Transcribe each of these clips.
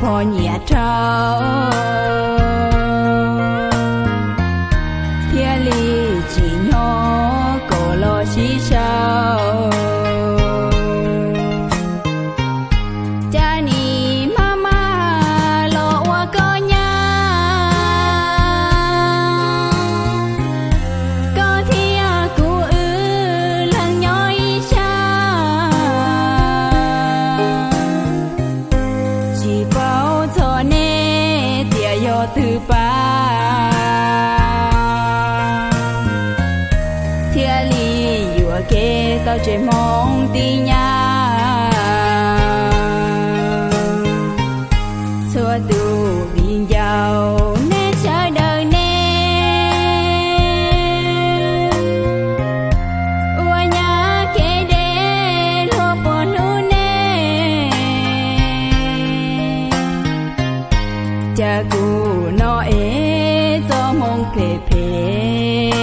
ho nyiam rau, thiaj li tsim nyog kom los sib sau. Cas nim maj maj los ua koj nyab, koj thiab kuv wb leeg nyob ib sab. Tsis paub txog nej tias yog twg pab, thiaj li yuam kev tau tsev hmoov tib nyab. Txhua tus viv ncaus nej sawv daws ne, ua nyab kev deb luag puas hlub nej. Cas kuv no es txoj hmoo phem phem,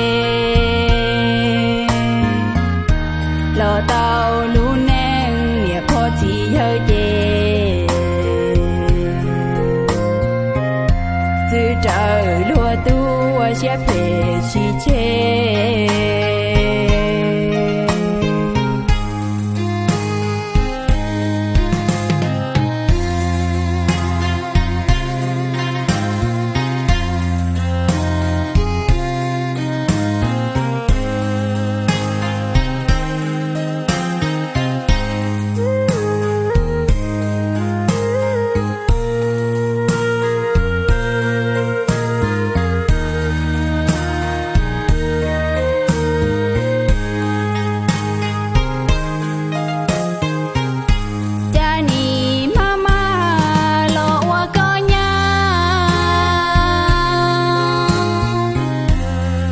los tau lub neej niam pog txiv yawg ces, txwv raws luag tub ua siab phem tsis tseg. Cas nim maj maj los ua koj nyab,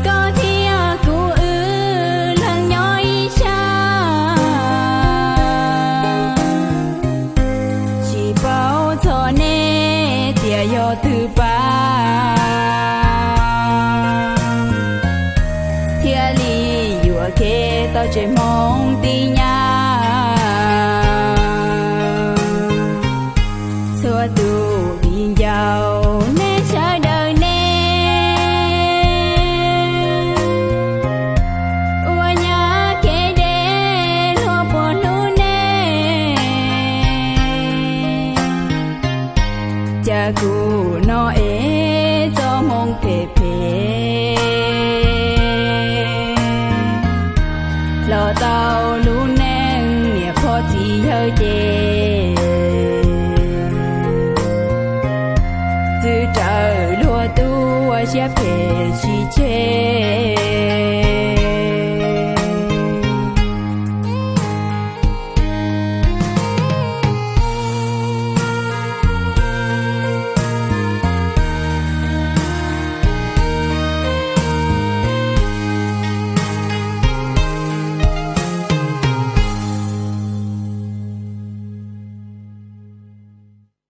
koj thiab kuv wb leeg nyob ib sab. Tsis paub txog nej tias yog twg pab, thiaj li yuam kev tau tsev hmoov tib nyab. Txhua tus viv ncaus nej sawv daws ne, ua nyab kev deb luag puas hlub nej. Cas kuv no es txoj hmoo phem phem, los tau lub neej niam pog txiv yawg ces, txwv raws luag tub ua siab phem tsis tseg.